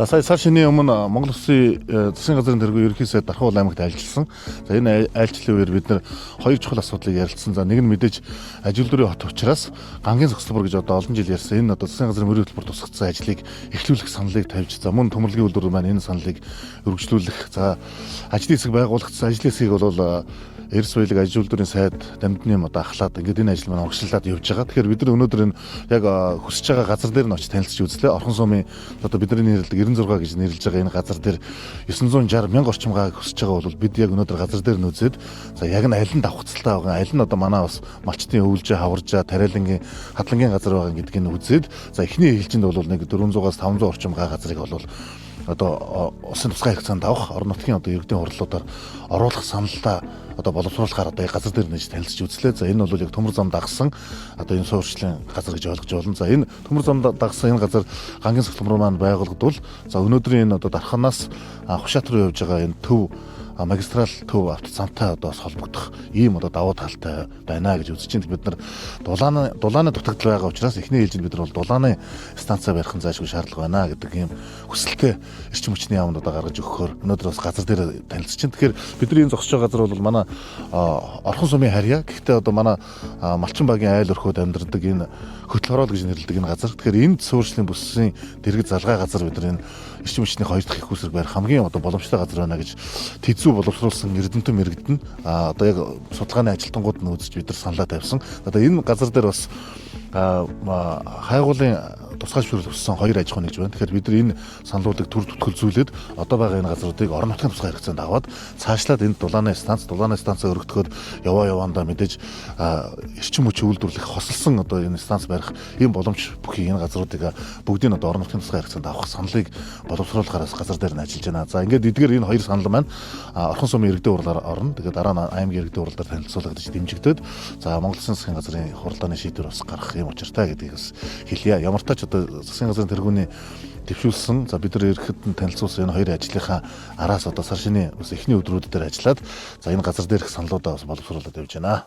За, сая сар шинийн өмнө Монгол Улсын засгийн газрын тэргүүн ерөнхий сайд Дархуул аймагт айлчилсан. За, энэ айлчлалын үеэр бид нар хоёр чухал асуудлыг ярилцсан. За, нэг нь мэдээж аж үйлдвэрийн хот учраас Гангийн зогсолбор гэж одоо олон жил ярьсан. Энэ одоо засгийн газрын мөрийн хөтөлбөр тусгагдсан ажлыг эхлүүлэх саналыг тавьж, за, мөн төмөрлөгийн үйлдвэр маань энэ саналыг өргөжлүүлэх, за, ажлын хэсэг байгуулагдсан. Ажлын хэсгийг бол Эрс баялаг аж үйлдвэрийн сайд Дамдны юм одоо ахлаад ингээд энэ ажил маань урагшлаад явж байгаа. Тэгэхээр бид нар өнөөдөр энэ яг хүсэж байгаа газар дээр нь очиж танилцж үзлээ. Орхон сумын одоо бидний нэрлэдэг 96 гэж нэрлэж байгаа энэ газар дээр 960 мянга орчим гааг хүсэж байгаа бол бид яг өнөөдөр газар дээр нь үзээд, за, яг нь аль нь давхцалтай байгаа, аль нь одоо манай бас малчтын өвлжээ, хаваржаа, тариалангийн, хадлангийн газар байгаа гэдгийг нь үзээд, за, эхний ээлжинд бол нэг 400-аас 500 орчим гаа газрыг бол одоо улсын тусгай хэрэгцээнд авах, орон нутгийн одоо иргэдийн хурлуудаар оруулах саналдаа одоо боловсруулахаар одоо газар дээр нэж танилцж үзлээ. За, энэ бол яг төмөр зам дагсан одоо энэ суурьчлалын газар гэж ойлгож байна. За, энэ төмөр зам дагсан энэ газар Гангийн цогцлбор маань байгуулагдвал, за, өнөөдрийн энэ одоо Дарханаас Хушаат руу явж байгаа энэ төв магистрал төв автозамтай одоо бас холбогдох ийм одоо давуу талтай байна гэж үзэж байна. Бид нар дулааны дутагдал байгаа учраас эхний ээлжинд бид нар бол дулааны станцаа барих нь зайлшгүй шаардлага байна гэдэг ийм хүсэлтээ эрчим хүчний яамд одоо гаргаж өгөхөөр өнөөдөр бас газар дээр танилцж байна. Тэгэхээр бидний энэ зогсож байгаа газар бол манай Орхон сумын харьяа. Гэхдээ одоо манай Малчин багийн айл өрхөд амьдардаг энэ Хөтөл хороол гэж нэрлэдэг энэ газар. Тэгэхээр энд суурьшлын бүсийн дэргэд залгай газар бид нар энэ эрчим хүчний хоёр дахь их үүсвэр барих хамгийн одоо боломжтой газар байна гэж тэзүү боловсруулсан эрдэмтэн мэргэдэн одоо яг судалгааны ажилтнууд нь үзэж бид нар саналаа тавьсан. Одоо энэ газар дээр бас хайгуулын тусгай зөвшөөрөл өссөн хоёр аж ахуй нэгж байна. Тэгэхээр бид нар энэ саналуудыг төр түтгэлзүүлээд одоо байгаа энэ газруудыг орон нутгийн тусгай хэрэгцээнд аваад цаашлаад энэ дулааны станцаа өргөдөхөөр яваа яваандаа мэдээж эрчим хүч үйлдвэрлэх хосолсон одоо энэ станц барих ийм боломж бүхий энэ газруудыг бүгдийг одоо орон нутгийн тусгай хэрэгцээнд авах саналыг боловсруулахаар газар дээр нь ажиллаж байна. За, ингээд эдгээр энэ хоёр санал маань Орхон сумын иргэдийн хурлаар орно. Тэгээд дараа нь аймгийн иргэдийн хурлаар танилцуулагдаж дэмжигдээд, за, Монгол Улсын засгийн газрын хуралдааны шийдвэр бас гарах юм учиртай гэдгийг бас хэлье. Ямар ч тач одоо засгийн газрын тэргүүний дэвшүүлсэн, за, бид нар ирэхэд нь танилцуулсан энэ хоёр ажлынхаа араас одоо сар шинийн бас эхний өдрүүд дээр ажиллаад, за, энэ газар дээрх саналуудаа бас боловсруулад явж байна.